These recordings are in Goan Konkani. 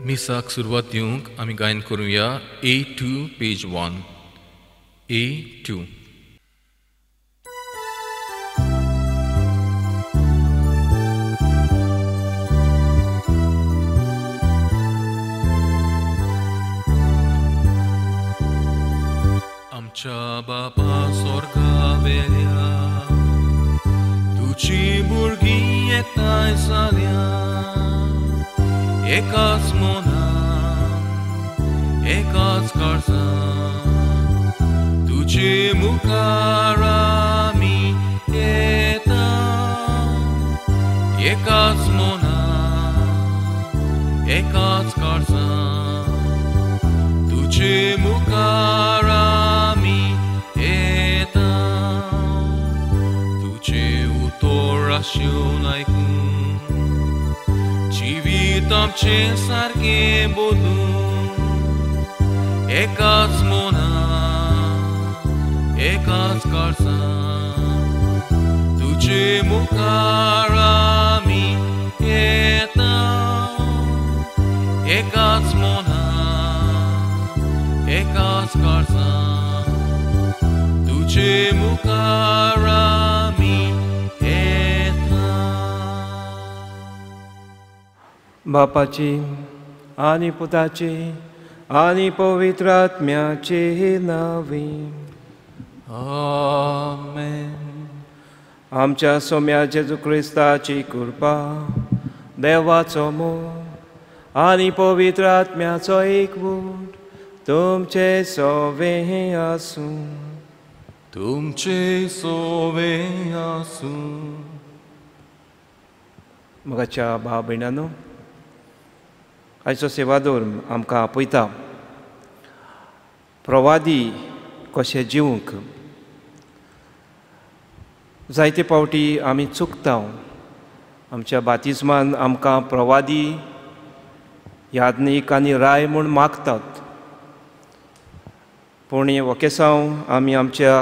मिसाक सुरवात दिवंक आमी गायन करुया A2 page 1 A2. आमच्या बापा स्वर्गावेल्या तुजी भुरगीं एकठांय जाल्या एकाच मनान एकाच काळजान तुजे मुखार आमी येता एकाच मनान एकाच काळजान तुजे मुखार आमी येता तुजे उतर आशिवन आयकून जिवीत आमचें सारकें बदलून एकाच मनान एकाच काळजान तुजे मुखार आमी येता एकाच मनान एकाच काळजान तुजे मुखार आमी येता. बापाची आनी पुताची आनी पवित्र आत्म्याचे नांवे आमेन. आमच्या सोम्या जेजू क्रिस्ताची कृपा, देवाचो मोग आनी पवित्र आत्म्याचो एकवट तुमचे सोवे आसूं. तुमचे सोवे आसूं. म्हज्या भाव भयणांनो, आयचो सेवादोर आमकां आपयता प्रवादी कशें जिवंक. जायते फावटी आमी चुकता. आमच्या बातिज्मान आमकां प्रवादी, याज्ञीक आनी राय म्हूण मागतात, पूण वकेसांव आमी आमच्या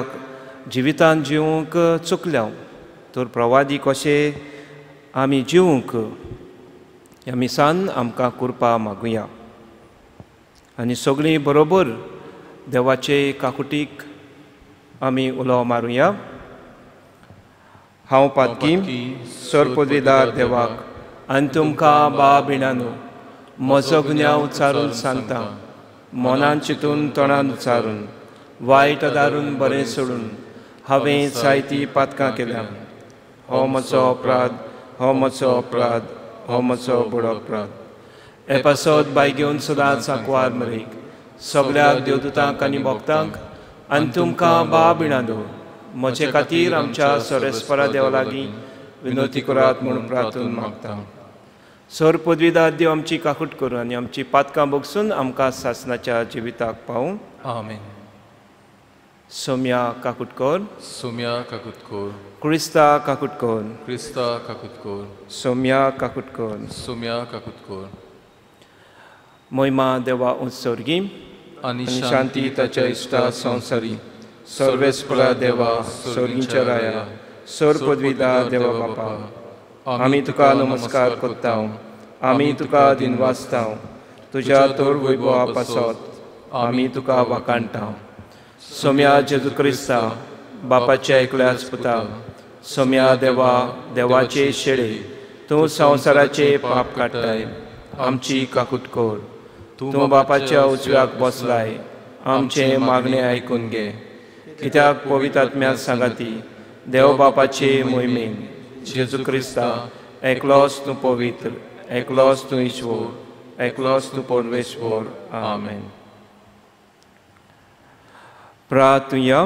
जिवितांत जिवंक चुकल्या. तर प्रवादी कशें आमी जिवंक ह्या मिसान आमकां कृपा मागुया आनी सगळीं बरोबर देवाचे काकुटीक आमी उलो मारुया. हांव पातकी सर पदवीदार देवाक आनी तुमकां बा भिणानो म्हजो गुन्यांव उच्चारून सांगता. मनान चिंतून तोंडान उच्चारून वायट आदारून बरें सोडून हांवें जायतीं पातकां केल्या. हो म्हजो अपराध, हो म्हजो अपराध, हो म्हजो व्हड अपराध. हे पासत बाय घेवन सदांच आंकवार मरेक सगळ्या देवदूतांक आनी भक्तांक आनी तुमकां बा भिणानो म्हजे खातीर आमच्या सरेस्परा देवा लागीं विनवती करात म्हूण प्रार्थून मागता. सर पदवीदार देव आमची काकूट करूं आनी आमची पातकां भोगसून आमकां सासणाच्या जिविताक पावूं. आमेन. सोम्या काकूट कर, सोम्या काकूट कर, क्रिस्ता काकूट कर, क्रिस्ता काकूट कर, सोम्या काकूट कर, सोम्या काकूट कर. महिमा देवा उत्सर्गी आनी शांती ताच्या इश्टा संवसारी सर्वेस्परा देवा स्वर्गीच्या राया सर पदवीदार देवा बापा, आमी तुका नमस्कार करता, आमी तुका दिनवासता. तुज्या तोर वैभवा पासत आमी तुका वाखाणटा. सोम्या जेजू क्रिस्ता बापाच्या एकल्याच पुता, सोम्या देवा देवाचे शेळे, तूं संवसाराचे पाप काडटाय, आमची काकूट कर. तूं बापाच्या उजव्याक बसलाय, आमचें मागणें आयकून घे. कित्याक पवित्र आत्म्या सांगाती देव बापाचे मोहिमेन जेजू क्रिस्ता एकलोच तूं पवित्र, एकलोच तूं ईश्वर, एकलोच तूं परमेश्वर. आमेन. प्रार्थुया.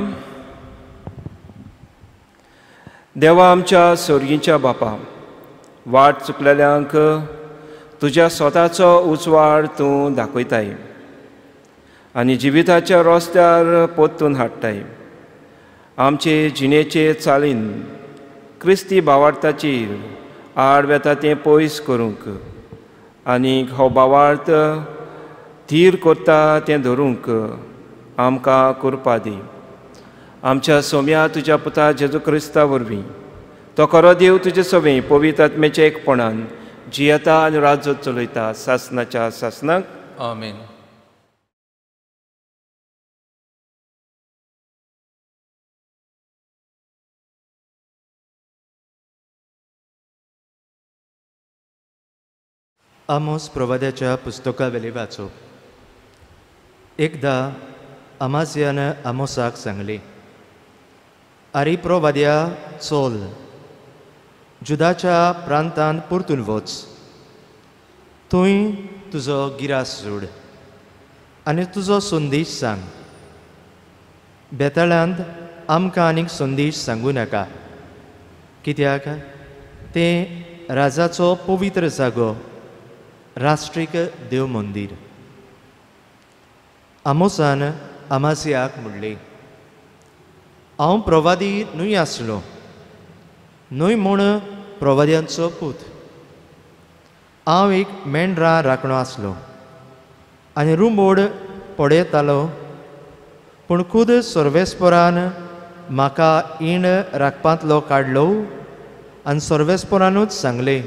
देवा आमच्या सोर्गीच्या बापा, वाट चुकलेल्यांक तुज्या स्वताचो उजवाड तूं दाखयताय आनी जिविताच्या रस्त्यार परतून हाडटाय. आमचे जिणेचे चालीन क्रिस्ती भावार्थाचेर आड वेता तें पयस करूंक आनी हो भावार्थ थीर करता तें धरूंक आमकां कृपा दी. आमच्या सोम्या तुज्या पुता जेजू क्रिस्ता वरवीं, तो खरो देव तुजे सवें पवित्र आत्म्याच्या एकपणान जियेता आनी राज्य चलयता सासनाच्या सासनाक. आमेन. आमोस प्रवाद्याच्या पुस्तकावेले वाचप. एकदा अमासियान आमोसाक सांगले, आरे प्रवाद्या, चल जुदाच्या प्रांतांत परतून वच, थंय तुजो गिरास जोड आनी तुजो संदेश सांग. बेताळांत आमकां आनीक संदेश सांगू नाका, कित्याक तें राजाचो पवित्र जागो, राष्ट्रीक देव मंदीर. आमोसान अमासियाक म्हणलें, हांव प्रवादी न्हय आसलो, न्हय म्हूण प्रवाद्यांचो पूत. हांव एक मेंढरां राखणो आसलो आनी रुंबोड पडयतालो, पूण खुद सर्वेस्परान म्हाका ईण राखपांतलो काडलो आनी सर्वेस्परानूच सांगलें,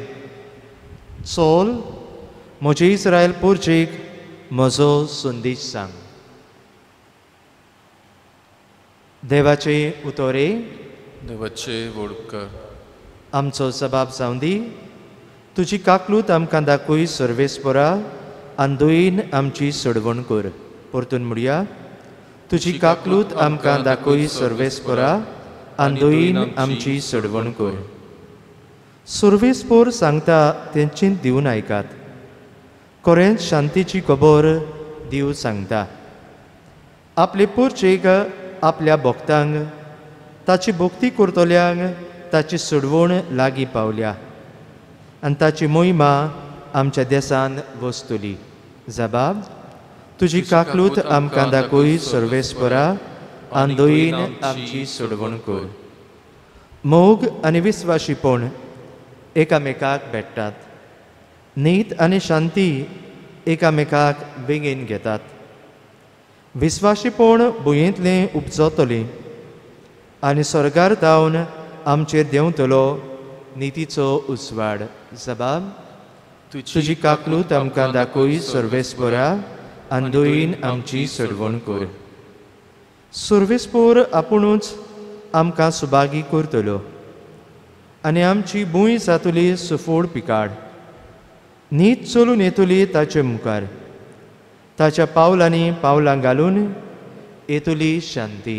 चल म्हजे इस्रायल पुर्जेक म्हजो संदेश सांग. देवाचे उतोरे. देवाचे वोडकर. आमचो जबाब जावं दी. तुजी काकलूत आमकां दाखय सर्वेस्परा, आनी दयेन आमची सोडवण कर. परतून म्हणया, तुजी काकलूत आमकां दाखय सर्वेस्परा, आनी दयेन आमची सोडवण कर. सर्वेस्पोर सांगता तें चिंत दिवन आयकात. खरेंच शांतीची खबर दिव सांगता. आपले पुर्चेक, आपल्या भक्तांक, ताची भक्ती करतल्यांक ताची सोडवण लागीं पावल्या आनी ताची मोहिमा आमच्या देसान वसतली. जबाब, तुजी काकलूत आमकां दाखय सर्वेस्परा, आनी दयेन आमची सोडवण कर. मोग आनी विस्वाशीपण एकामेकाक भेट्टात, नीत आनी शांती एकामेकाक बेगीन घेतात. विस्वाशीपण भुंयेंतलें उपजतलें आनी स्वर्गार धांवन आमचेर देंवतलो नितीचो उजवाड. जबाब, तुजी काकलूत आमकां दाखय सर्वेस्परा, आनी दयेन आमची सोडवण कर. सर्वेस्पोर आपुणूच आमकां सुभागी करतलो आनी आमची भूंय जातली सुफोड पिकाड. नीत चलून येतली ताचे मुखार, ताच्या पावलांनी पावलां घालून येतली शांती.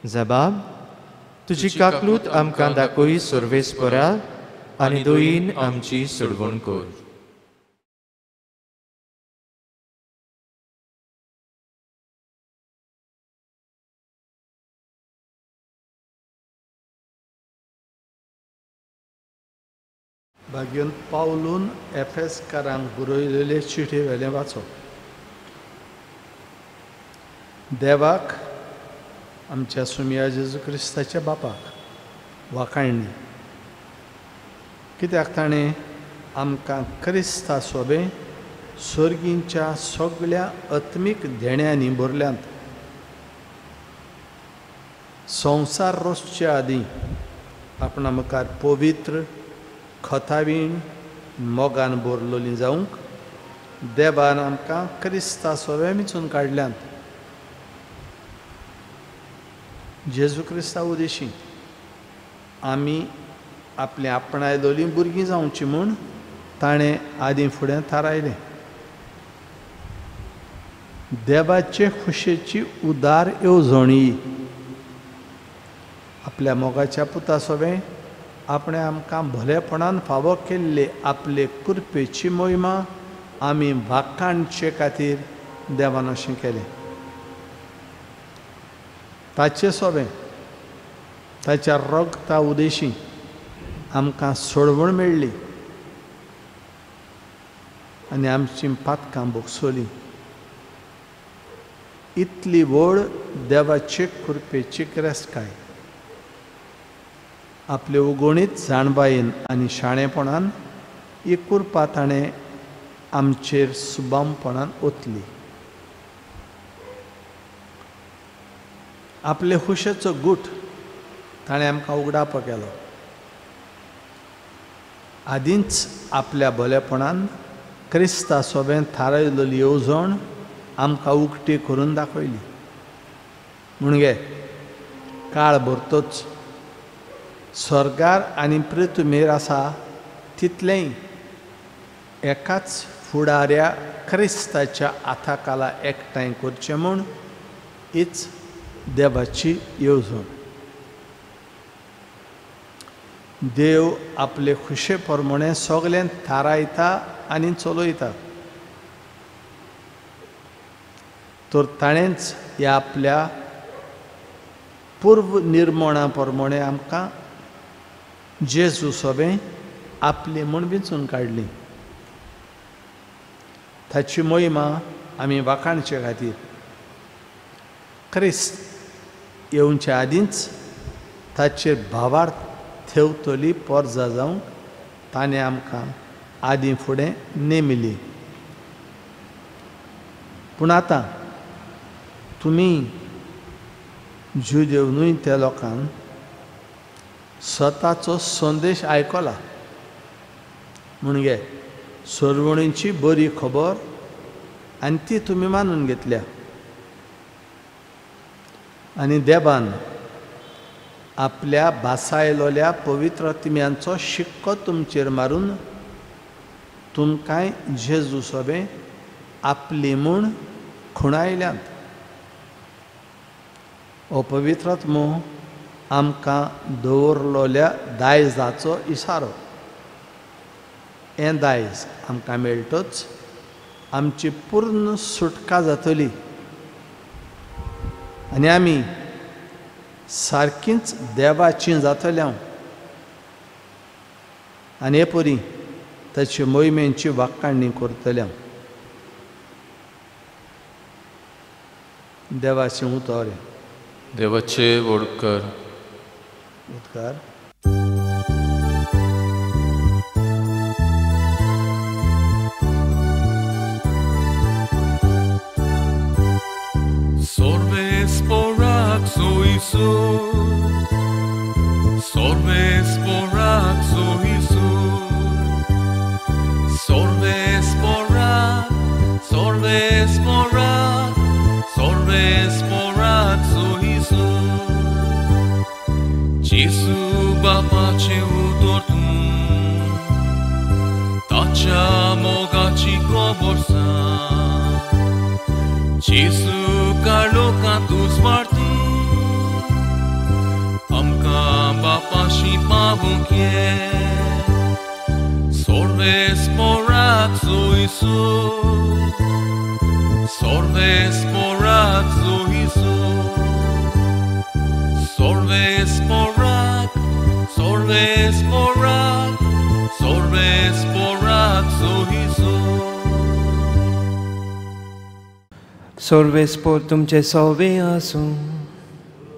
जबाब, तुजी काकलूत आमकां दाखय सर्वेस्परा, आनी दयेन आमची सोडवण कर. भाग्यन पावलून एफेसकारांक बरयलेले चिठी वेलें वाचप. देवाक, आमच्या सुमया जेजू क्रिस्ताच्या बापाक वाखाणणी, कित्याक ताणें आमकां क्रिस्ता सोबें सर्गींच्या सगळ्या आत्मीक देण्यांनी भरल्यांत. संवसार रचचे आदीं आपणा मुखार पवित्र खतावीण मोगान भरलोली जावंक देवान आमकां क्रिस्ता सोबें विंचून काडल्यांत. जेजू क्रिस्ता उदेशी आमी आपली आपणायलोली भुरगीं जावची म्हूण ताणें आदीं फुडें थारायलें. देवाचे खुशेची उदार येवजणी आपल्या मोगाच्या पुता सोबें आपणें आमकां भलेपणान फावो केल्ले आपले कृपेची मोहिमा आमी वाखाणचे खातीर देवान अशें केलें. ताचे सोबें ताच्या रगता उदेशी आमकां सोडवण मेळ्ळी आनी आमची पातकां भोगसली. इतली व्हड देवाचे कृपेची गिरेस्तकाय आपले उगणीत जाणबायेन आनी शाणेपणान ही कृपा ताणें आमचेर सुबामपणान ओतली. आपले खुशेचो गूट ताणें आमकां उगडापो केलो. आदींच आपल्या भलेपणान क्रिस्ता सोबें थारायलेली येवजण आमकां उक्ती करून दाखयली. म्हणजे काळ भरतोच स्वर्गार आनी पृथ्वीर आसा तितलेंय एकाच फुडाऱ्या क्रिस्ताच्या हाताखाला एकठांय करचें म्हूण हीच देवाची येवजण. देव आपले खुशे प्रमाणे सगळें थारायता आनी चलयता. तर ताणेंच ह्या आपल्या पूर्व निर्मणा प्रमाणे आमकां जेजू सोबें आपली म्हूण विंचून काडली. ताची मोहिमा आमी वाखाणचे खातीर क्रिस्त येवचे आदींच ताचेर भावार्थ थेवतली पोरजा जावंक ताणें आमकां आदीं फुडें नेमिली. पूण आतां तुमी जुदेव न्हय त्या लोकांक स्वताचो संदेश आयकला, म्हणजे सोडवणीची बरी खबर आनी ती तुमी मानून घेतल्या. आनी देवान आपल्या भासायलोल्या पवित्र तिम्यांचो शिक्को तुमचेर मारून तुमकांय जेजू सोबें आपली म्हूण खुणायल्यात. हो पवित्र आत्मो आमकां दवरलोल्या दायजाचो इशारो. हें दायज आमकां मेळटच आमची पूर्ण सुटका जातली आनी आमी सारकींच देवाची जातले. आनी हे परी ताची मोहिमेची वाखाणणी करतले. देवाचें उतर. देवाचे वडकर उदकार. Sorves porak sohisu, sorves porak, sorves porak, sorves porak sohisu. Jesu bapache utortu, tacha mogachi koborsa. Jesu kalokantus martu. Bapashi pavunkie, sorves porak soisu, sorves porak soisu, sorves porak, sorves porak, sorves porak soisu. Sorves por तुमचे सवे आसूं.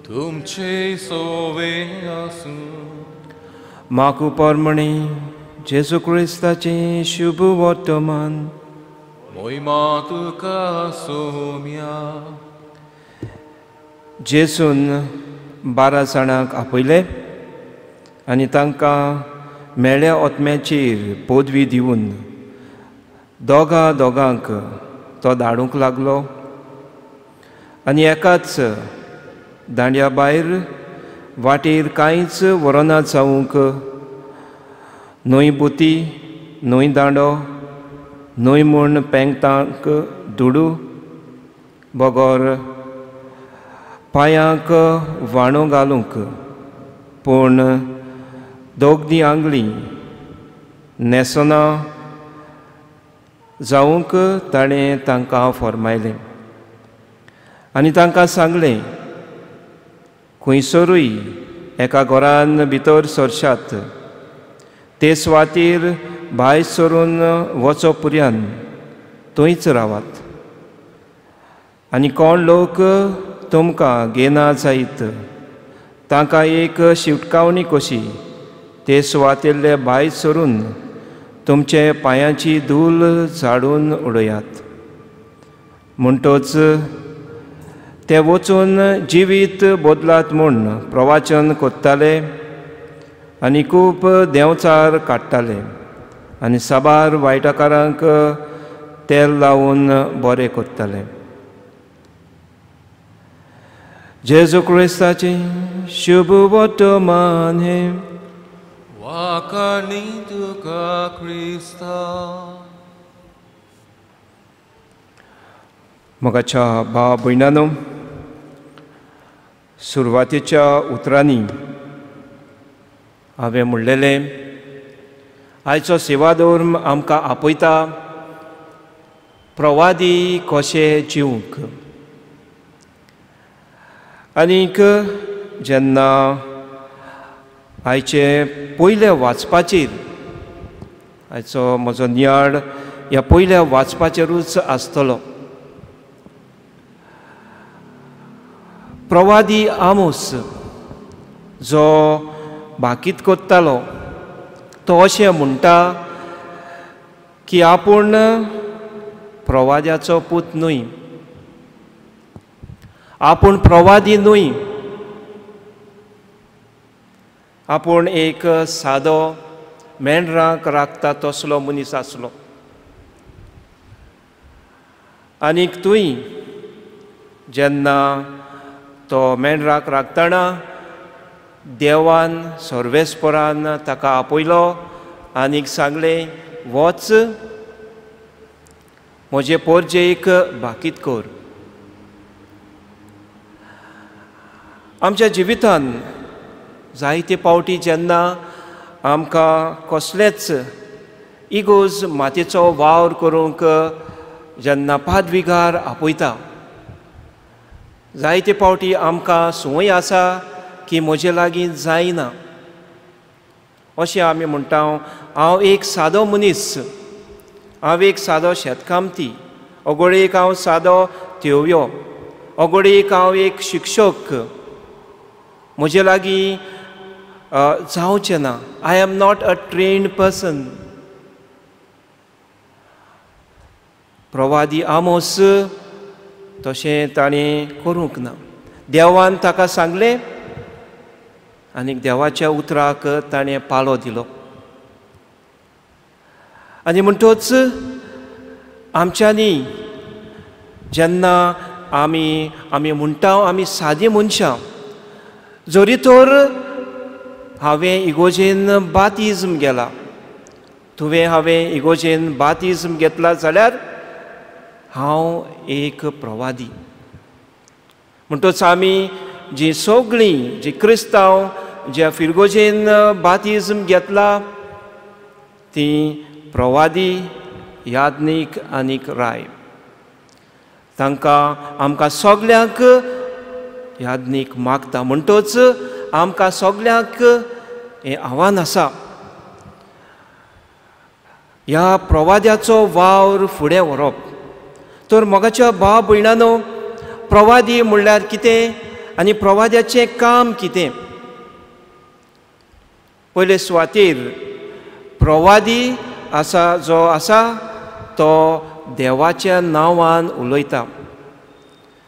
तुमचे सोवे आसूं. माकू परमणे जेजू क्रिस्ताचें शुभ वर्तमान. मोहिमा तुका सोम्या. जेजून 12 जाणांक आपयले आनी तांकां मेळ्या ओतम्याचेर पदवी दिवन दोगां दोगांक तो धाडूंक लागलो आनी एकाच दांड्या भायर वाटेर कांयच व्हरना जावंक न्हय बुती न्हय दांडो न्हय म्हूण पेंगतांक दुडू बगर पांयांक व्हाणो घालूंक पूण दोगदी आंगली न्हेसना जावंक ताणें तांकां फर्मायलें आनी तांकां सांगलें, खंयसरूय एका घरान भितर सरशात ते सुवातेर भायर सरून वचो पुर्यान थंयच रावात आनी कोण लोक तुमकां घेना जायत तांकां एक शिटकावणी कशी ते सुवातेल्ले भायर सरून तुमचे पांयांची धूल झाडून उडयात. म्हणटच ते वचून जिवीत बदलात म्हूण प्रवाचन करताले आनी खूब देंवचार काडटाले आनी साबार वायटकारांक तेल लावन बरें करताले. जेजू क्रिस्ताचें शुभ वर्तमान हें. वाखाणी तुका क्रिस्ता. मोगाच्या भाव भयणांनो, सुरवातेच्या उतरांनी हांवें म्हणलेलें आयचो सेवाधर्म आमकां आपयता प्रवादी कशें जिवंक. आनीक जेन्ना आयचे पयल्या वाचपाचेर आयचो म्हजो नियाळ ह्या पयल्या वाचपाचेरूच आसतलो. प्रवादी आमोस जो भाकीत करतालो तो अशें म्हणटा की आपूण प्रवाद्याचो पूत न्हय, आपूण प्रवादी न्हय, आपूण एक सादो मेंढरांक राखता तसलो मनीस आसलो. आनीक तूंय जेन्ना तो मेंढराक राखतना देवान सर्वेस्परान ताका आपयलो आनीक सांगलें, वच म्हजे पोरजेक भाकीत कर. आमच्या जिवितान जायते पावटी जेन्ना आमकां कसलेच इगोज मातयेचो वावर करूंक जेन्ना पादविगार आपयता, जायते पावटी आमकां संवय आसा की म्हजे लागीं जायना अशें आमी म्हणटा. हांव एक सादो मनीस, हांव एक सादो शेतकामती, अगोळेक हांव सादो तेवयो, अगोळेक हांव एक शिक्षक, म्हजे लागीं जावचें ना. I am not a trained person. प्रवादी आमोस तशें ताणें करूंक ना. देवान ताका सांगलें आनी देवाच्या उतराक ताणें पालो दिलो. आनी म्हणटोच आमच्यांनी जेन्ना आमी आमी म्हणटा आमी सादी मनशां, जरी तर हांवें इगोजेन बातिज्म गेला, तुवें हांवें इगोजेन बातिज्म घेतला जाल्यार हांव एक प्रवादी. म्हणटोच आमी जी सगळीं जी क्रिस्तांव ज्या फिरगोजेन बातिज्म घेतला ती प्रवादी, याज्ञीक आनीक राय. तांकां आमकां सगल्यांक याज्ञीक मागता. म्हणटोच आमकां सगल्यांक हें आव्हान आसा, ह्या प्रवाद्याचो वावर फुडें व्हरप. तर मोगाच्या भाव भयणांनो, प्रवादी म्हणल्यार कितें आनी प्रवाद्याचें काम कितें? पयले सुवातेर प्रवादी आसा जो आसा तो देवाच्या नांवान उलयता.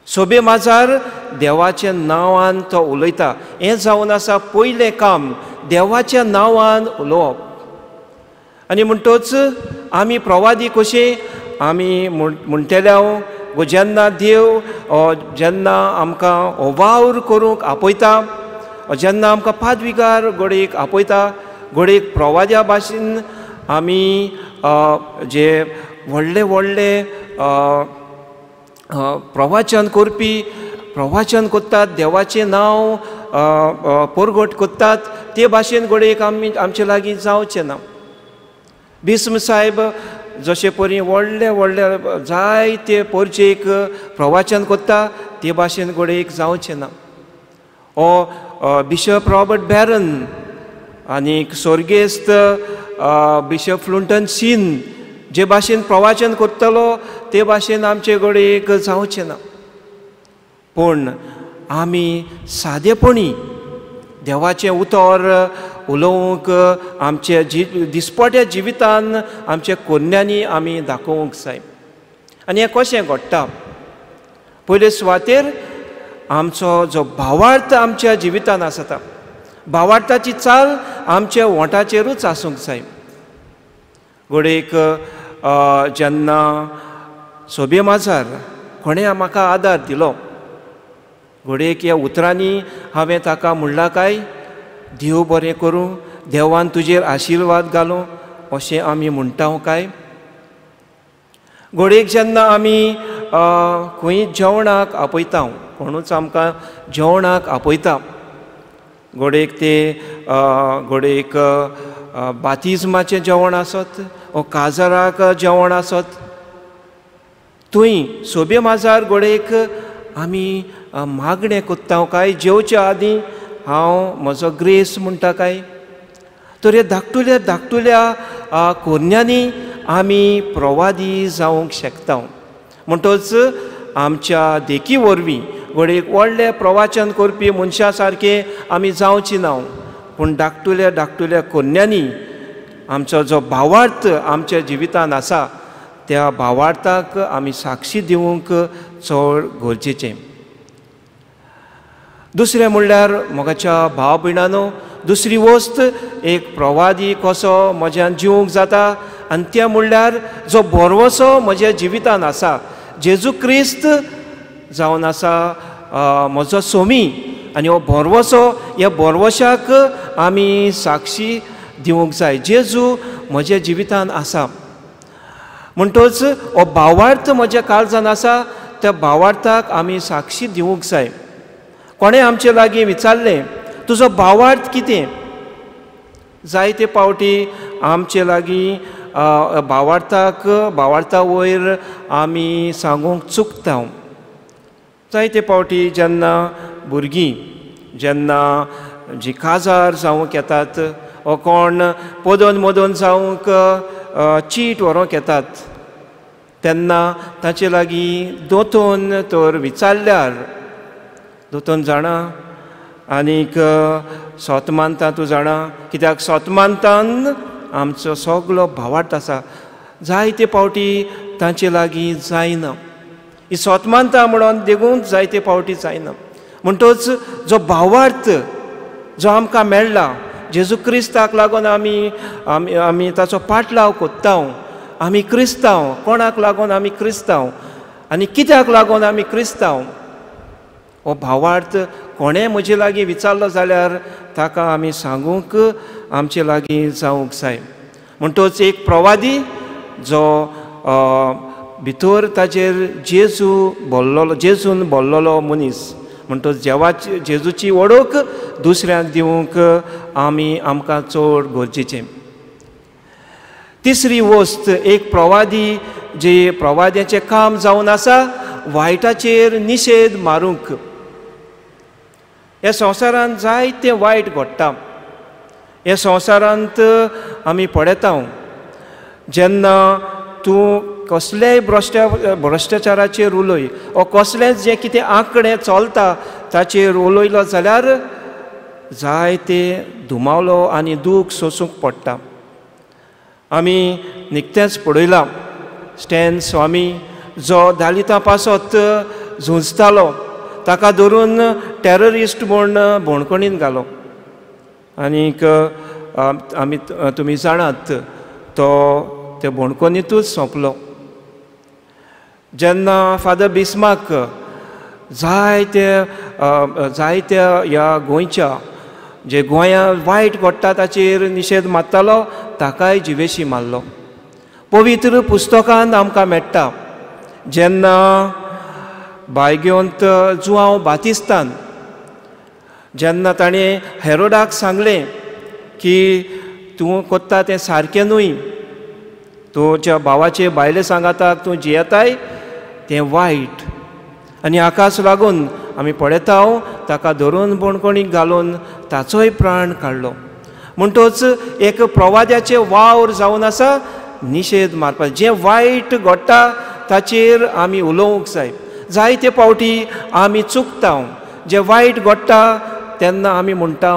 सोबे माजार देवाच्या नांवान तो उलयता. हें जावन आसा पयलें काम, देवाच्या नांवान उलोवप. आनी म्हणटोच आमी प्रवादी कशें आमी म्हणटेले गो जेन्ना देव जेन्ना आमकां हो वावर करूंक आपयता, जेन्ना आमकां पादविगार घडयेक आपयता, घडयेक प्रवाद्या भाशेन आमी जे व्हडले व्हडले प्रवाचन करपी प्रवाचन करतात, देवाचें नांव परगट करतात, ते भाशेन घडयेक आमी आमचे लागीं जावचें ना. भीष्म साहेब जशे परी व्हडले व्हडले जायते पोरचेक प्रवाचन करता ते भाशेन घडयेक जावचें ना. ओ बिशप रॉबर्ट बॅरन आनीक स्वर्गेस्त बिशप फ्लुंटन सीन जे भाशेन प्रवाचन करतलो ते भाशेन आमचे घडयेक जावचें ना. पूण आमी सादेपणी देवाचें उतर उलोवंक आमच्या दिसपट्या जिवितान आमच्या कोन्यांनी आमी दाखोवंक जाय. आनी हें कशें घडटा? पयले सुवातेर आमचो जो भावार्थ आमच्या जिवितान आसता, भावार्थाची चाल आमच्या वोंठाचेरूच आसूंक जाय. घडयेक जेन्ना सोबे माजार कोणें म्हाका आदार दिलो, घडयेक ह्या उतरांनी हांवें ताका म्हणलां काय देव बरें करूं, देवान तुजेर आशिर्वाद घालूं अशें आमी म्हणटा काय? घडयेक जेन्ना आमी खंय जेवणाक आपयता, कोणूच आमकां जेवणाक आपयता, घडयेक ते घडयेक बातिज्माचें जेवण आसत वो काजाराक जेवण आसत, थंय सोबे माजार घडयेक आमी मागणें कोत्ता काय जेवच्या आदीं हांव म्हजो ग्रेस म्हणटा काय? तर ह्या धाकटुल्या धाकटुल्या कोरण्यांनी आमी प्रवादी जावंक शकता. म्हणटच आमच्या देखी वरवीं घडयेक व्हडलें प्रवाचन करपी मनशां सारकें आमी जावची ना, पूण धाकटुल्या धाकटुल्या कोन्यांनी आमचो जो भावार्थ आमच्या जिवितान आसा त्या भावार्थाक आमी साक्षी दिवंक चड गरजेचें. दुसरें म्हणल्यार म्हज्या भाव भयणानो, दुसरी वस्त एक प्रवादी कसो म्हज्यान जिवंक जाता आनी तें म्हणल्यार जो भरवसो म्हज्या जिवितान आसा, जेजू क्रिस्त जावन आसा म्हजो सोमी, आनी हो भरवसो, ह्या भरवशाक आमी साक्षी दिवंक जाय. जेजू म्हज्या जिवितान आसा म्हणटच हो भावार्थ म्हज्या काळजान आसा, त्या भावार्थाक आमी साक्षी दिवंक जाय. कोणें आमचे लागीं विचारलें तुजो भावार्थ कितें, जायते पावटी आमचे लागीं भावार्थाक भावार्था वयर आमी सांगूंक चुकता. जायते पावटी जेन्ना भुरगीं जेन्ना जी काजार जावंक येतात वो कोण पदोन मदोन जावंक चीट व्हरूंक येतात तेन्ना ताचे लागीं दोतोन तर विचारल्यार, दोतोन जाणा आनीक सोत मानता तूं जाणा, कित्याक सोत मानतान आमचो सगलो भावार्थ आसा. जायते पावटी तांचे लागीं जायना, ही सोत मानता म्हणून देखून जायते पावटी जायना. म्हणटच जो भावार्थ जो आमकां मेळ्ळा जेजू क्रिस्ताक लागून आमी आमी आमी ताचो पाटलाव कोत्ता. आमी क्रिस्तांव, कोणाक लागून आमी क्रिस्तांव आनी कित्याक लागून आमी क्रिस्तांव, हो भावार्थ कोणें म्हजे लागीं विचारलो जाल्यार ताका आमी सांगूंक आमचे लागीं जावंक जाय. म्हणटच एक प्रवादी जो भितर ताजेर जेजू बोल्लोलो, जेजून बोल्लोलो मनीस, म्हणटच देवाची जेजूची वळख दुसऱ्यांक दिवंक आमी आमकां चड गरजेचें. तिसरी वस्त एक प्रवादी जे प्रवाद्याचें काम जावन आसा वायटाचेर निशेध मारूंक. ह्या संवसारांत जायतें वायट घडटा, ह्या संवसारांत आमी पळयता जेन्ना तूं कसलेय भ्रश्टाचाराचेर उलय वो कसलेंच जें कितें आंकडे चलता ताचेर उलयलो जाल्यार जायते दुमावलो आनी दूख सोसूंक पडटा. आमी निकतेंच पळयलां स्टॅन स्वामी जो दालितां पासत झुंजतालो ताका धरून टॅररिस्ट म्हूण भोणकोणीन घालो आनीक आमी तुमी जाणात तो ते भोणकोणीतूच सोंपलो. जेन्ना फादर बिस्माक जायते जायत्या ह्या गोंयच्या जे गोंया वायट घडटा ताचेर निशेध मारतालो ताकाय जिवेशी मारलो. पवित्र पुस्तकान आमकां मेळटा जेन्ना बायगेवंत जुआंव बातिस्तान जेन्ना ताणें हेरोडाक सांगलें की तूं कोत्ता तें सारकें न्हय, तुज्या भावाचे बायले सांगाताक तूं जियेताय तें वायट, आनी हाकाच लागून आमी पळयता ताका धरून बणकोणीक घालून ताचोय प्राण काडलो. म्हणटच एक प्रवाद्याचें वावर जावन आसा निशेध मारपाक, जें वायट घडटा ताचेर आमी उलोवंक जाय. जायते पावटी आमी चुकता, जें वायट घडटा तेन्ना आमी म्हणटा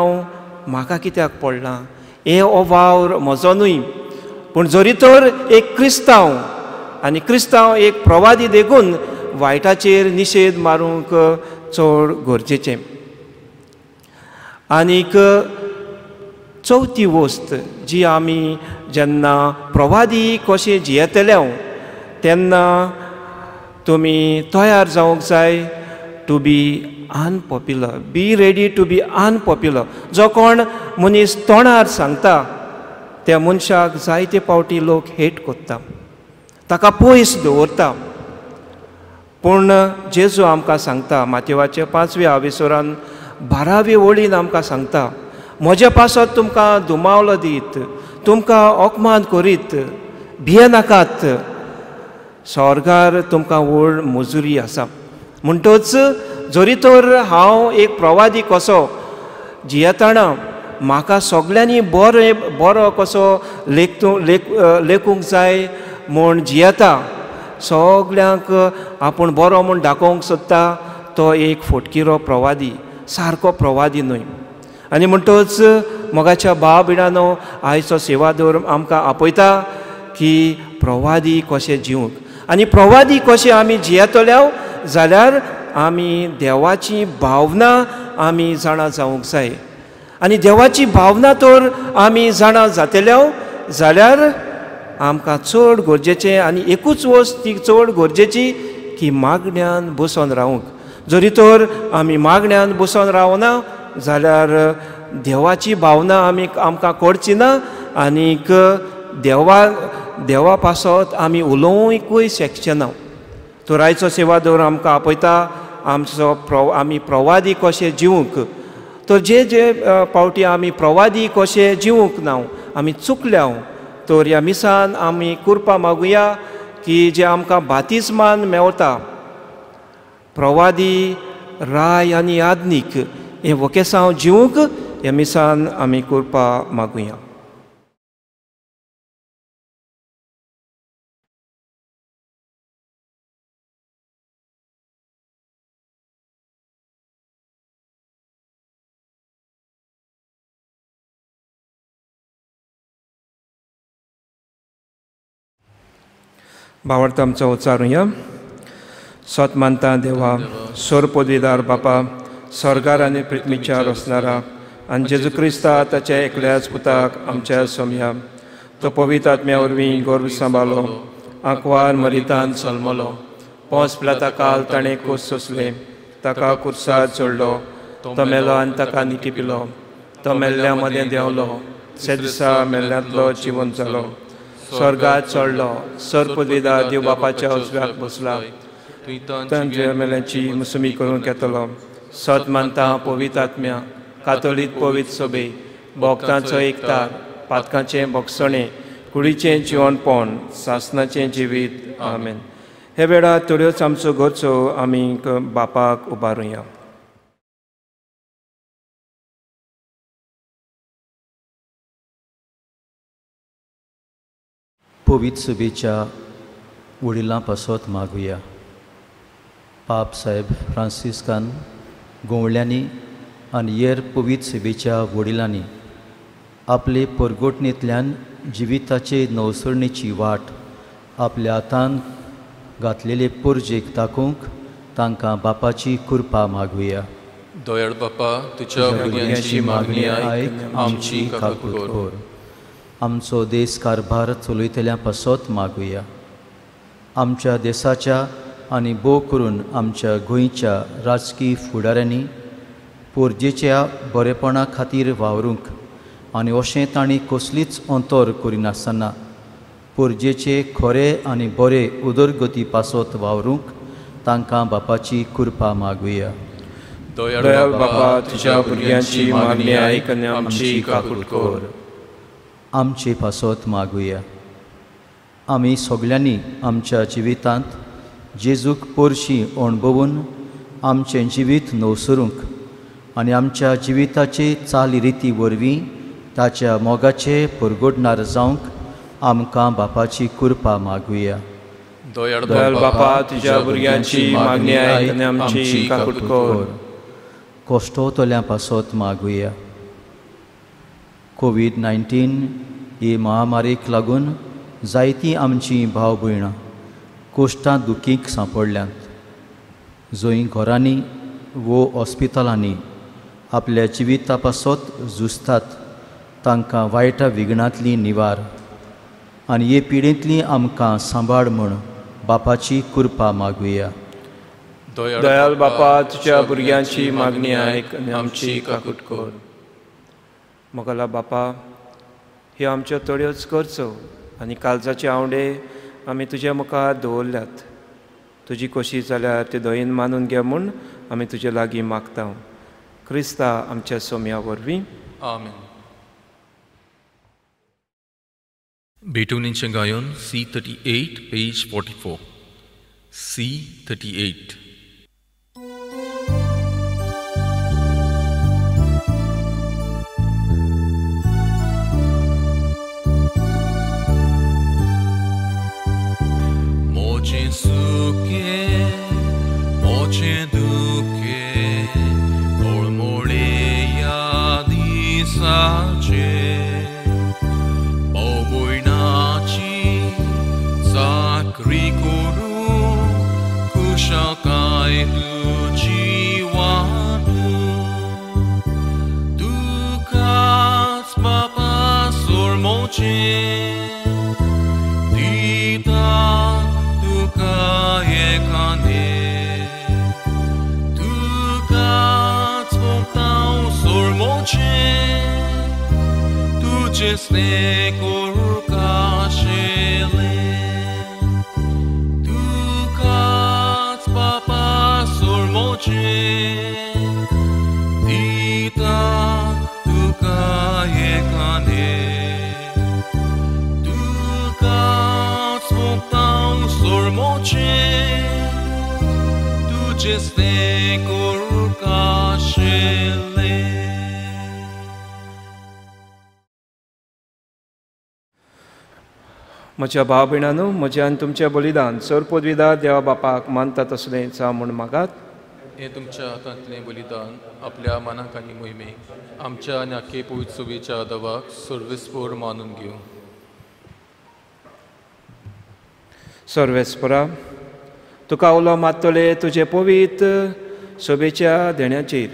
म्हाका कित्याक पडलां, हे हो वावर म्हजो न्हय. पूण जरी तर एक क्रिस्तांव आनी क्रिस्तांव एक प्रवादी देखून वायटाचेर निशेध मारूंक चड गरजेचें. आनीक चवथी वस्त जी आमी जेन्ना प्रवादी कशें जियेतले तेन्ना तुमी तयार जावंक जाय to be unpopular, be ready to be unpopular. जो कोण मनीस तोंडार सांगता त्या मनशाक जायते पावटी लोक हेट कोत्ता, ताका पयस दवरता. पूण जेजू आमकां सांगता मातेवाचे 5व्या आविसोरान 12वे वळीन आमकां सांगता, म्हज्या पासत तुमकां दुमावलो दीत, तुमकां अपमान करीत, भियेनाकात, स्वर्गार तुमकां व्हड मजुरी आसा. म्हणटच जरी तर हांव एक प्रवादी कसो जियेतना म्हाका सगल्यांनी बरें बरो कसो लेखूंक जाय म्हूण जियेता, सगल्यांक आपूण बरो म्हूण दाखोवंक सोदता, तो एक फोटकिरो प्रवादी, सारको प्रवादी न्हय. आनी म्हणटच मोगाच्या भाव भयणांनो, आयचो सेवाधर्म आमकां आपयता की प्रवादी कशें जिवंक, आनी प्रवादी कशें आमी जियेतले जाल्यार आमी देवाची भावना आमी जाणा जावंक जाय. आनी देवाची भावना तर आमी जाणा जातले जाल्यार आमकां चड गरजेचें आनी एकूच वस्त ती चड गरजेची की मागण्यान बसोन रावंक. जरी तर आमी मागण्यान बसोन रावना जाल्यार देवाची भावना आमी आमकां कळची ना, आनीक देवा पासत आमी उलोवंकूय शकचे ना. तर आयचो सेवा दवर आमकां आपयता आमचो आमी प्रवादी कशें जिवंक. तर जे जे पावटी आमी प्रवादी कशें जिवंक ना, आमी चुकल्या, तर ह्या मिसान आमी कृपा मागुया की जे आमकां बातिज्मान मेवता, प्रवादी, राय आनी याज्ञीक हें वकेसांव जिवंक ह्या मिसान आमी कृपा मागुया. भावार्थ आमचो उच्चारुया. सत मानता देवा, सोर पदवीदार बापा, स्वर्गार आनी पृथ्वीच्या रचणारा आनी जेजू क्रिस्ता ताच्या एकल्याच पुताक आमच्या सोमया, तो पवित्र आत्म्या वरवीं गर्भ सांबाळलो, आंकवार मरितान जल्मलो, पोंस पिलाता काल ताणें कोस सोंसले, ताका कुर्सार चडलो, तो मेलो आनी ताका निकी पिलो, तो मेल्ल्या मदें देंवलो, ते दिसा मेल्ल्यांतलो जिवन जालो, स्वर्गात चडलो, सर पदवीदार देव बापाच्या उजव्याक बसला, तांच्या मेल्यांची मुसमी करूंक येतलो. सत मानता पवित्र आत्म्या, कातोलीक पवित्र सभे, भोक्तांचो एकतार, पातकांचें भोगसणें, कुडीचें जिवनपण, सासनाचें जिवीत. आमेन. हे वेळार थोड्योच आमचो गरजो आमी बापाक उबारुया. पवित्र सभेच्या वडिलां पासत मागुया. पाप साहेब फ्रांसिस्कान गोवळ्यांनी आनी हेर पवित्र सभेच्या वडिलांनी आपले परगोटणेंतल्यान जिविताचे नवसरणेची वाट आपल्या हातान घातलेले पोरजेक दाखोवंक तांकां बापाची कृपा मागुया. दयाळ बापा, तुज्या भुरग्यांची मागणी आयक, आमची काकूट कर. आमचो देश कारभार चलयतल्या पासत मागुया. आमच्या देशाच्या आनी भोव करून आमच्या गोंयच्या राजकी फुडाऱ्यांनी पोरजेच्या बरेपणा खातीर वावरूंक आनी अशें तांणी कसलीच अंतर करिनासतना पोरजेचे खरे आनी बरे उदरगती पासत वावरूंक तांकां बापाची कृपा मागुया. दयाळ बापा, तुज्या भुरग्यांची मागणी आयक आनी आमची काकूट कर. आमचे पासत मागुया. आमी सगल्यांनी आमच्या जिवितांत जेजूक पोरशी अणभवून आमचें जिवीत नवसरूंक आनी आमच्या जिविताचे चाली रिती वरवीं ताच्या मोगाचे परगोडणार जावंक आमकां बापाची कृपा मागुया. दयाळ बापा, तुज्या भुरग्यांची मागणी आयक आनी आमची काकूट कर. कश्टोतल्या पासत मागुया. कोवीड-19 ही महामारीक लागून जायतीं आमचीं भाव भयणां कोश्टां दुखीक सांपडल्यांत, जंय घरांनी वो हॉस्पिटलांनी आपल्या जिविता पासत झुजतात तांकां वायटा विघ्नांतली निवार आनी हे पिडेंतली आमकां सांबाळ म्हूण बापाची कृपा मागुया. दयाल बापा, तुज्या भुरग्यांची मागणी आयक आनी आमची काकूट कर. मोगला बापा, ह्यो आमच्यो थोड्योच करचो आनी काळजाचे आंवडे आमी तुज्या मुखार दवरल्यात. तुजी खोशी जाल्यार ते दयेन मानून घे म्हूण आमी तुजे लागीं मागता. क्रिस्ता आमच्या सोम्या वरवीं, आमेन. बेटोनीचें गायन C38 page 44. C38. मोचे सुखे मोचे दुखे तळमळे ह्या दिसाचे भोवभयणाची चाकरी करूं कुशळकाय तुजी वाटूं तुकाच बापा सोडमोचें दिता तुका एकाने तुकाच मोगतां सोडमोचें तुजें स्नेह करूंक आशिल्लें तुकाच बापा सोडमोचें दिता तुका एकाने तुकाच मोगतां सोडमोचें तुजें स्नेह करूंक आशिल्लें. म्हज्या भाव भयणांनो, म्हजें आनी तुमचें बलिदान सर पदवीदार देवा बापाक मानता तसलें जावं म्हूण मागात. हें तुमच्या हातांतलें बलिदान आपल्या मनाक आनी मोहिमेक आमच्या आनी आखे पवित्र सभेच्या दवाक सर्वेस्पोर मानून घेवं. सर्वेस्परा, तुका उलो मारतले तुजे पवित्र सभेच्या देण्याचेर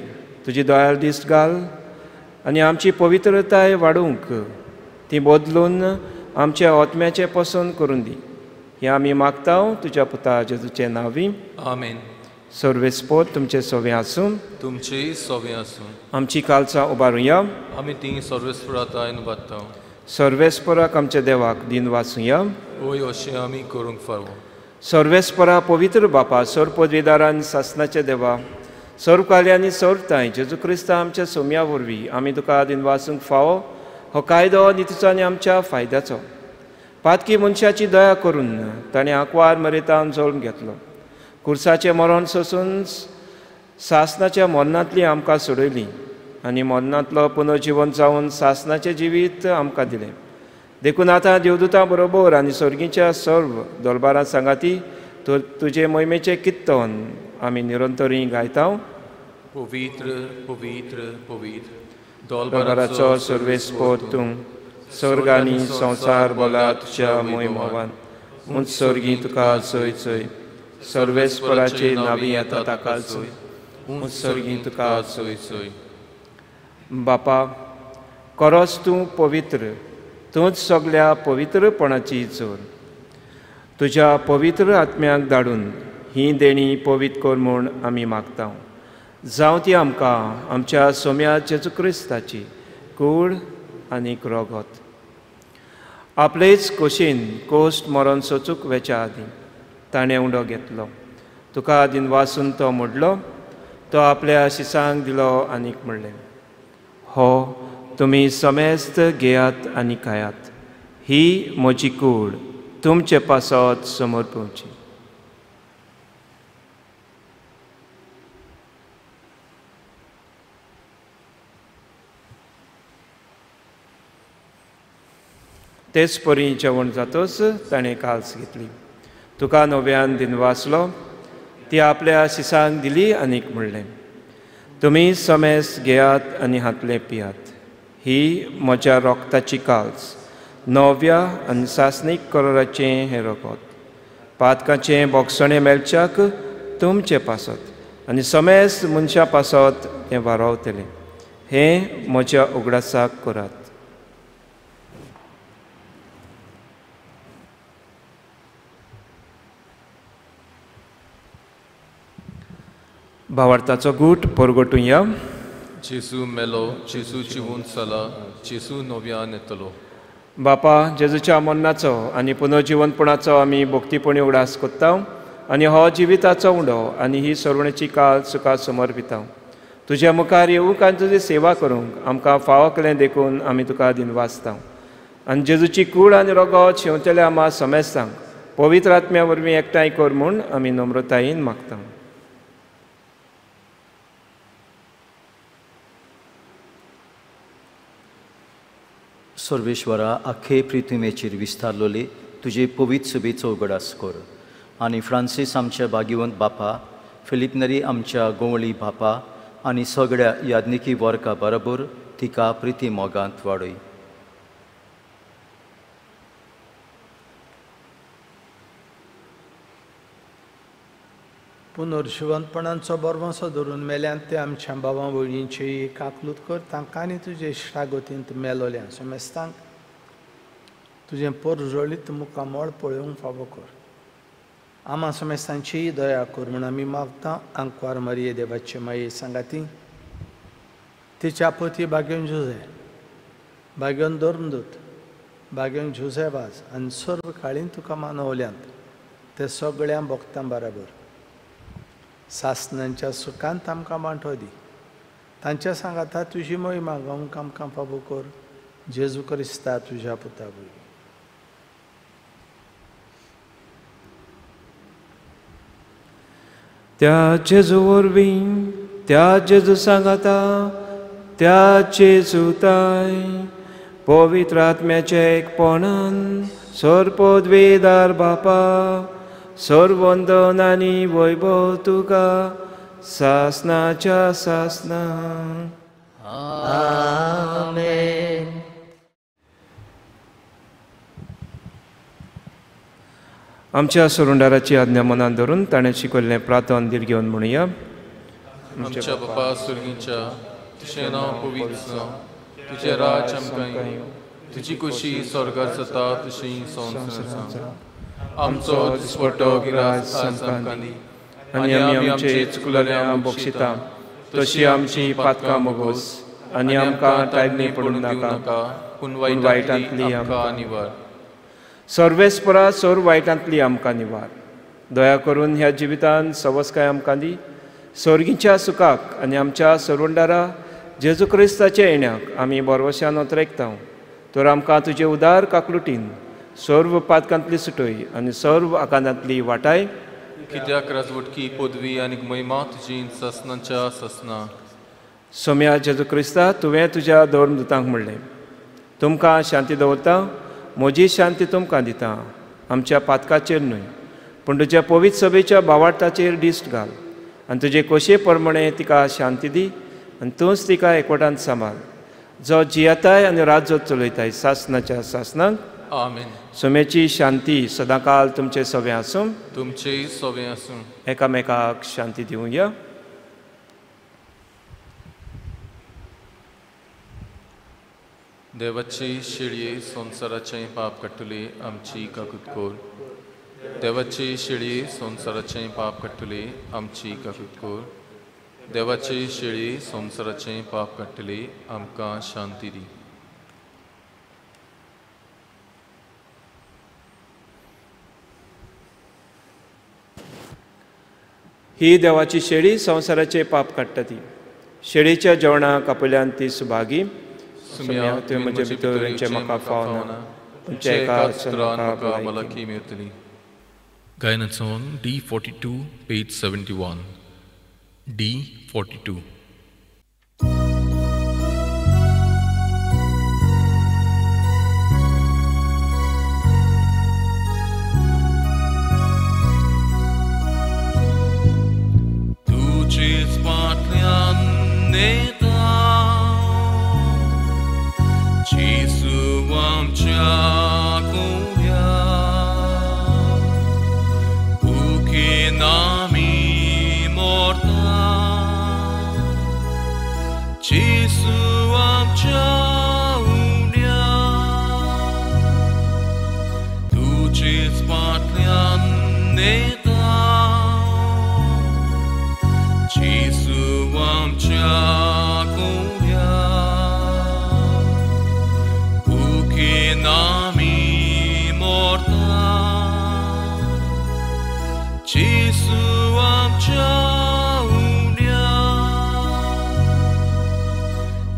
तुजी दयाळ दीस घाल आनी आमची पवित्रताय वाडोवंक ती बदलून आमच्या आत्म्याचें पसंत करून दी. हें आमी मागता तुज्या पुता जेजूचे नांवी, आमेन. सर्वेस्पोर तुमचें सोवें आसूं, तुमचें सोवें आसूं. आमची कालचां उबारुया, आमी ती सर्वेस्परा तायन बादता. सर्वेस्पराक आमच्या देवाक दिन वाचुया, वय अशें आमी करूंक फावो. सर्वेस्परा पवित्र बापा, सर्व पदवीदारान सासनाचे देवा, सर्व कार्यांनी सर्व तांय जेजू क्रिस्ता आमच्या सोम्या वरवीं आमी तुका दिन वाचूंक फावो. हो कायदो नितीचो आनी आमच्या फायद्याचो. पातकी मनशाची दया करून ताणें आंकवार मरेतान जल्म घेतलो. कुर्साचें मरण सोसून सासनाच्या मरणांतली आमकां सोडयली आनी मरणांतलो पुनर्जिवन जावन सासनाचें जिवीत आमकां दिलें. देखून आतां देवदूतां बरोबर आनी सर्गीच्या सर्व दरबारां सांगाती तुजे मोहिमेचें कित्तन आमी निरंतरी गायता. पवित्र पवित्र पवित्र दरबाराचो सर्वेस्पोर तूं, स्वर्ग आनी संवसार बोला तुज्या मोहिमोवान. उंच सर्गी तुका चोय चोय, सर्वेस्पराचे नावी येता ताका चोय, उंच सर्गी तुका चोय चोय. बापा, खरोच तूं पवित्र, तूंच सगल्या पवित्रपणाची जोर. तुज्या पवित्र आत्म्याक धाडून ही देणी पवित्र कर म्हूण आमी मागता. जावं ती आमकां आमच्या सोम्या जेजू क्रिस्ताची कूड आनी रगत. आपलेच कोशीन कोश्ट मरण सोचूक वेच्या आदीं ताणें उंडो घेतलो. तुका दिन वासून तो मोडलो, तो आपल्या शिसांक दिलो आनीक म्हणलें, हो तुमी समेस्त घेयात आनी खायात, ही म्हजी कूड तुमचे पासत समोर पळोवची. तेच परी जेवण जातच ताणें काल्स घेतली, तुका नव्यान दिनवासलो, ती आपल्या शिसांक दिली आनीक म्हणलें, तुमी समेस घेयात आनी हातलें पियात, ही म्हज्या रोगताची काल्स, नव्या आनी सासणीक कराराचें हें रगत, पातकाचें बोगसणें मेळच्याक तुमचें पासत आनी समेस्त मनशां पासत तें वारावतलें. हें म्हज्या उगडासाक करात. भावार्थाचो गूट परगटुया. जेजू मेलो, जेजू जिवून चला, जेजू नव्यान येतलो. बापा, जेजूच्या मरणाचो आनी पुनर्जिवनपणाचो आमी भक्तीपणी उगडास कोत्ता आनी हो जिविताचो उंडो आनी ही सरवणेची काल सुखा समर्पिता. तुज्या मुखार येवंक आनी तुजी सेवा करूंक आमकां फावो केलें देखून आमी तुका दिनवासता. आनी जेजूची कूड आनी रगत शेंवतल्या आमा समेस्तांक पवित्र आत्म्या वरवीं एकठांय कर म्हूण आमी नम्रतायेन मागता. सर्वेश्वरा, आखे पृथ्वीचेर विस्तारलोले तुजे पवित्र सभेचो उगडास कर आनी फ्रांसीस आमच्या भाग्यवंत बापा, फिलिपनरी आमच्या गोंवळी बापा आनी सगळ्या याज्ञिकी वर्गा बरोबर तिका प्रिती मोगांत वाडय. पुनर्जिवंतपणाचो बरवंसो धरून मेल्यान ते आमच्या बाबा भयणींची काकलूत कर. तांकां आनी तुजे इश्टागतींत मेलोल्या समेस्तांक तुजें परजळीत मुखामळ पळोवंक फावो कर. आमा समेस्तांचीय दया कर म्हूण आमी मागता. आंकवार मारिये देवाचे माये सांगाती तिच्या पती भाग्योन जुझे, भाग्योन धर्मदूत, भाग्योन जुझे वाज आनी सर्व काळीन तुका मानवल्यांत ते सगळ्या भक्तां बराबर सासनांच्या सुखांत आमकां वांटो दी. तांच्या सांगाता तुजी मोहिमा गावंक आमकां फावो कर. जेजू क्रिस्ता तुज्या पुता वरवीं. त्या जेजू वरवीं, त्या जेजू सांगाता, त्या जेजूताय पवित्र आत्म्याच्या एकपणान सर्वपदवेदार बापा, सर्वंदन आनी वैभव तुका सासनाच्या सासना. आमेन. आमच्या सोरुंडाराची आज्ञा मनान धरून ताणें शिकयल्लें प्रार्थन धीर घेवन म्हणुया. आमच्या बापा सुर्गीच्या, तुजें नांव पवित्र जावं, तुजें राज्य आमकां येवं, तुजी खुशी स्वर्गार जाता तशी संवसारांत जावं. आमचो दिसवटो गिरास आज आमकां दी आनी आमी आमचे चुकलेल्या बक्षिता तशी आमची पातकां मोगोस आनी आमकां टायमनी पडूं नाका, पूण वायटांतली आमकां निवार. सर्वेस्परा सर्व वायटांतली आमकां निवार. दया करून ह्या जिवितान सवस्काय आमकां दी. स्वर्गीच्या सुखाक आनी आमच्या सरवंडारा जेजू क्रिस्ताच्या येण्याक आमी बरवशान ओतरेकता. तर आमकां तुजे उदार काकलुटीन सर्व पातकांतली सुटय आनी सर्व आकांतांतली वाटाय. कित्याक राजवटकी पदवी आनी महिमा तुजी ससनाच्या ससना. सोम्या जेजू क्रिस्ता, तुवें तुज्या धर्मदूतांक म्हणलें, तुमकां शांती दवरता, म्हजी शांती तुमकां दिता. आमच्या पातकाचेर न्हय पूण तुज्या पवित्र सभेच्या बावार्थाचेर दिश्ट घाल आनी तुजे कोशे प्रमाणे तिका शांती दी आनी तूंच तिका एकवटान सांबाळ, जो जियेताय आनी राजवट चलयताय सासनाच्या सासनाक. आमेन. सोम्याची शांती सदांकाल तुमचे सवे आसूं, तुमचे सवे आसूं. एकामेकाक शांती दिवया. देवाची शेळये संवसाराचें पाप काडटली आमची काकूत कर. देवाची शेळये संवसाराचें पाप काडटली आमची काकूत कर. देवाची शेळये संवसाराचें पाप काडटली आमकां शांती दी. ही देवाची शेळी संवसाराचें पाप काडटा ती. शेळीच्या जेवणाक आपल्यान ती सुभागी. सुम्या, तुवें म्हजे भितर येवचें म्हाका फावना, तुमच्या एका म्हाका भलायकी मेळटली. गायनाचो D42 page 71. D42. तुझेच फाटल्यान नेता जेजू आमच्या कोऱ्या, भुकेन आमी मरता, तुजेच फाटल्यान नेता जेजू आमच्या कुड्या भुकेन आमी मरता जेजू आमच्या उण्या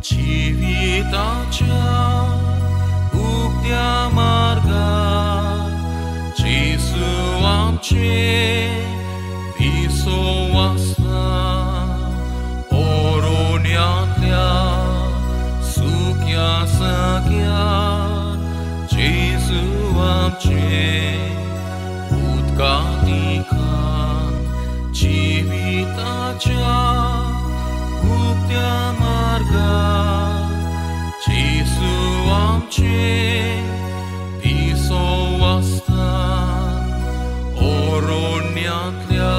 जिविताच्या उक्त्या मार्गार जेजू आमचे पिसो आसता ओरोण्यांतल्या सुक्या सग्यार जेजू आमचे उदका दिखान जिविताच्या उक्त्या मार्गार जेजू आमचे पिसो आसता ओरोण्यांतल्या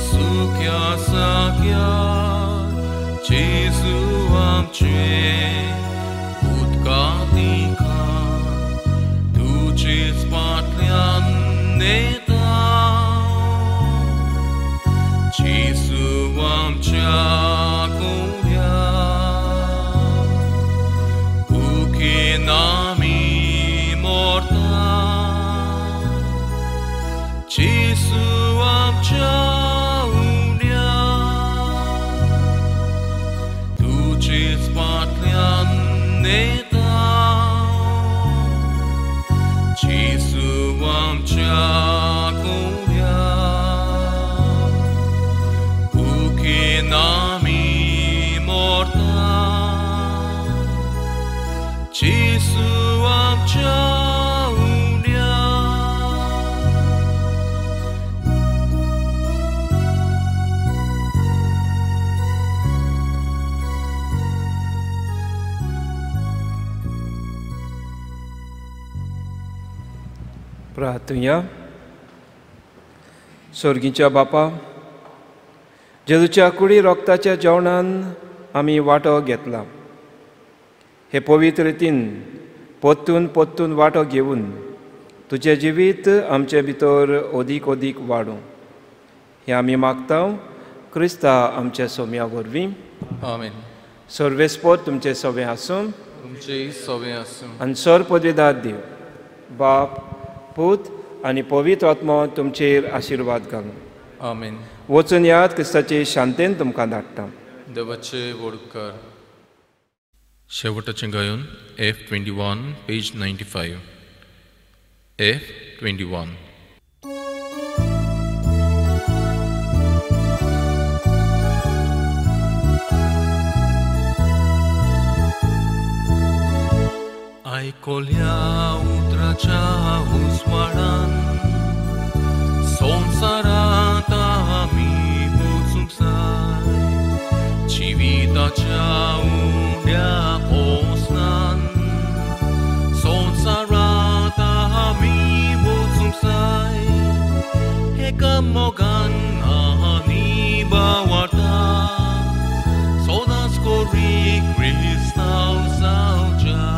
सुक्या सग्यार जेजू आमचे उदका दिखान तुजेच फाटल्यान नेता जेजू आमच्या कुड्या भुकेन आमी मरता जेजू आमच्या उण्या तुजेच फाटल्यान नेता जेजू आमच्या कुड्या भुकेन आमी मरता जेजू आमच्या उण्या. प्रार्थुया. सोर्गीच्या बापा, जेजूच्या कुडी रोगताच्या जेवणान आमी वांटो घेतला. हे पवित्र रितीन पोत्तून पोत्तून वांटो घेवन तुजें जिवीत आमचे भितर अदीक अदीक वाडूं हें आमी मागता क्रिस्ता आमच्या सोम्या वरवीं. आमेन. सर्वेस्पोत तुमचें सवें आसूं, तुमचेय सवें आसूं. आनी सर पदवीदार देव बाप पूत आनी पवित्र आत्मो तुमचेर आशिर्वाद घालूं. आमेन. वचून याद क्रिस्ताचे शांतेन तुमकां धाडटा. देवाचे वडकार. शेवटाचें गायन F21 page 95. F21. आयकोल्या उतराच्या उजवाडान संवसारांत आमी वचूंक जाय जिविताच्या उण्या पोसनान संवसारांत आमी वचूंक जाय एका मोगान आनी बावडटा सदांच कोरी क्रिस्तांव जावच्या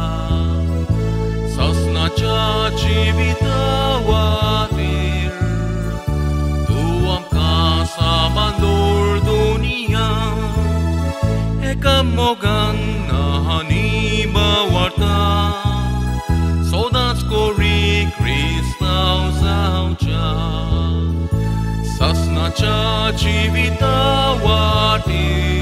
सासणाच्या जिविता वाटेर तूं आमकां साबांदोर दुनिया एका मोगान आनी बावडटा सदांच कोरी क्रिस्तांव जावच्या सासणाच्या जिविता वाटेर.